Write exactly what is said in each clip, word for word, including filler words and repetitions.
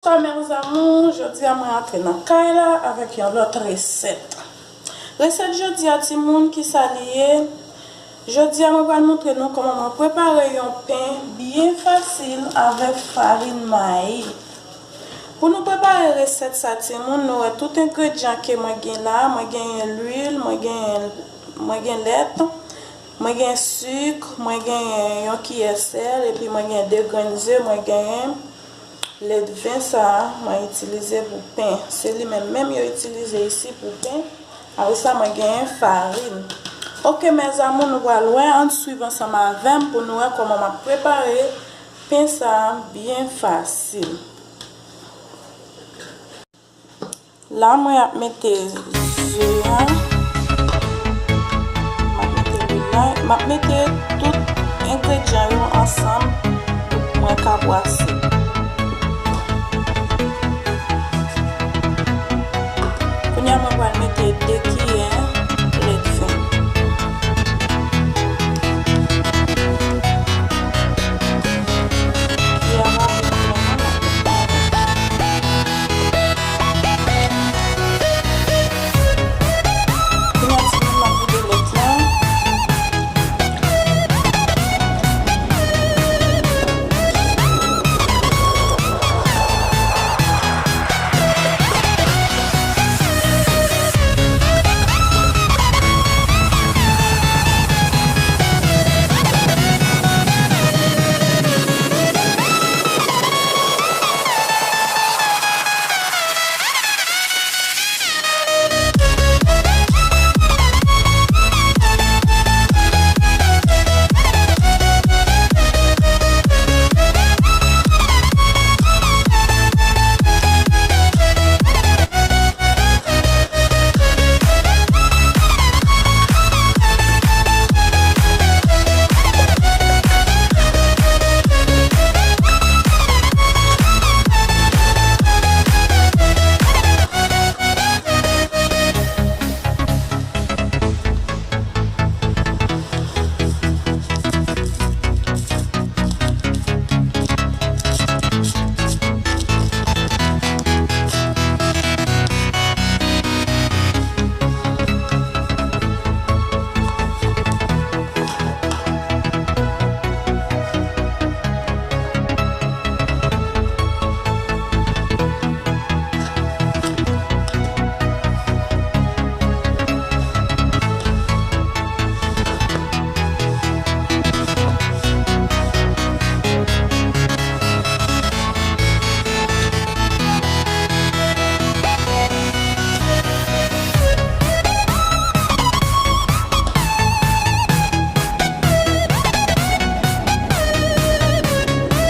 Mes amours, jodi a mwen antre nan kay la avèk yon lòt resèt. Resèt jodi a, timoun, ki sa li ye? Jodi a mwen pral montre nou kòman mwen prepare yon pen byen fasil avèk farin mayi. Pou nou prepare resèt sa, timoun, nou wè tout engredyan ke mwen gen la. Mwen genyen lwil, mwen genyen, mwen gen lèt, mwen gen sik, mwen genyen yon kiyè sèl, epi mwen gen de grenn ze, mwen genyen ledven sa a, mwen itilize pou pen. Se li menm menm yo itilize isi pou pen. Apre sa, mwen genyen farin. Oke, mes amours, nou pral wè, ann swiv ansanm avè m pou nou wè kòman m ap prepare pen sa a byen fasil. La, mwen ap mete ze a, m ap mete lilay, m ap mete tout engredyan yo ansanm pou mwen ka bwase. Kounye a, mwen pral mete de kiyè ledven. Kiyè a pa vin plen non, m ap mete avèk. Kounye a, timoun, m ap vide lèt la.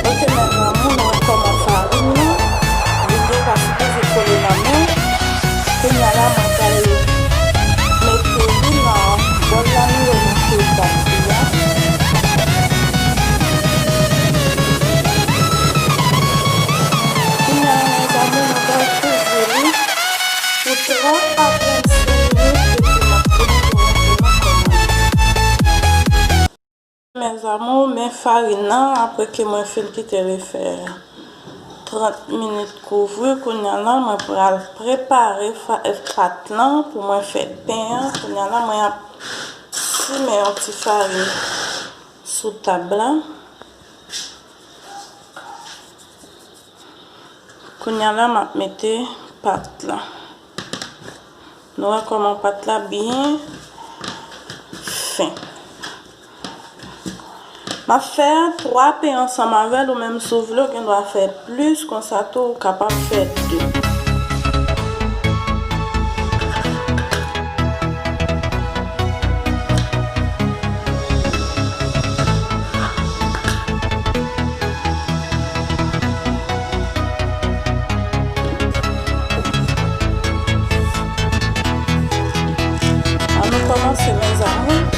Ok, mes amours, nou wè kòman farin nan, li gen pa sipoze kole nan men. Kounye a la, mwen pral mete li nan bòl la, nou wè nou fè pati a. Kounye a la, mes amours, mwen pral kouvri li pou trant a trannsenk minit, epi m ap tounen pou montre nou kòman. Mes amours, men farin nan, apre ke mwen fin kite li fè trant minit kouvri, kounye a la, mwen pral prepare fa-, pat lan pou mwen fè pen an. Kounye a la, mwen ap simen yon ti farin sou tab la. Kounye a la, m ap mete pat lan. Nou wè kòman pat la byen fen. M ap fè twa pen ansanm avè l, ou menm si w vle, ou gen dwa fè plis, konsa tou, ou kapab fè de. Ann nou kòmanse, mes amours.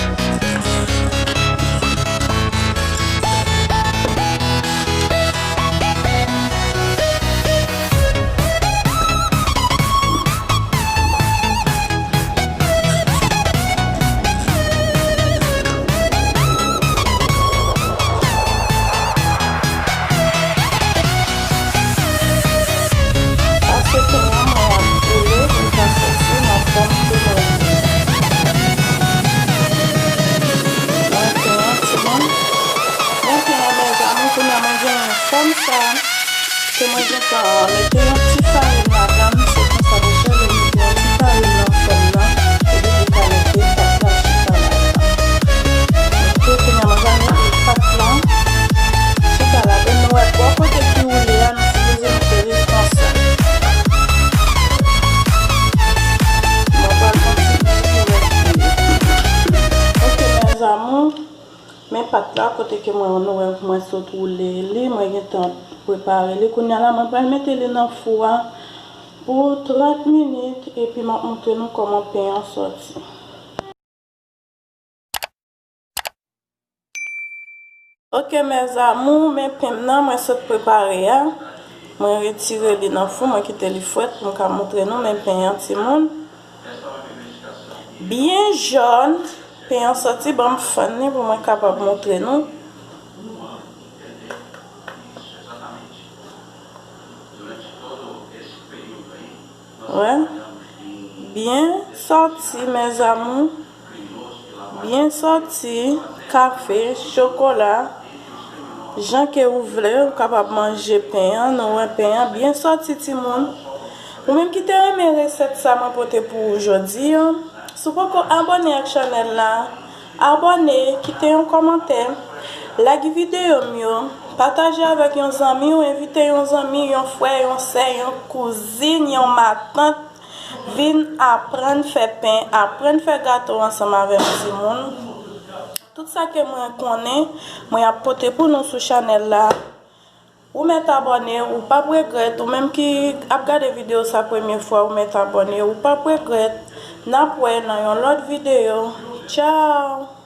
Mwen gentan mete yon ti farin ladan l, se konsa, mechè, lè w mete yon ti farin nan fòm nan, epi ou ka mete pat la chita ladan. Ok, kounye a mwen pral mete pat la chita ladan l. Nou wè bò kote ki woule a, nou sipoze mete responsab. Mwen pral kontinye pou wè. Ok, mes amours. Men pat la, kote ke mwen, nou wè, mwen sot woule li, mwen gentan prepare li. Kounye a la, mwen pral mete li nan fou a pou trant minit, epi m ap montre nou kòman pen an sòti. Ok, mes amours, men pen m nan, mwen sot prepare a. Mwen retire li nan fou, mwen kite li frèt pou m ka montre nou, men pen an, timoun. Byen jòn. Pen an sòti, ban m fann li pou mwen kapab montre nou. Wè. Byen sòti, mes amours. Byen sòti. Kafe, chokola. Jan ke ou vle, ou kapab manje pen an. Nou wè pen an byen sòti, timoun. Ou menm ki te renmen resèt sa mwen pote pou ou jodi a, si w poko abòne ak chanèl la, abòne, kite yon kòmantè, like videyo m yo, pataje avèk yon zanmi w, envite yon zanmi, yon frè, yon sè, yon kouzin, yon matant, vin aprann fè pen, aprann fè gato ansanm avè m, timoun. Tout sa ke mwen konnen, mwen ap pote pou nou sou chanèl la. Ou mèt abòne, ou p ap regrèt. Ou menm ki ap gade videyo sa premye fwa, ou mèt abòne, ou p ap regrèt. N ap wè nan yon lòt videyo. Tchao!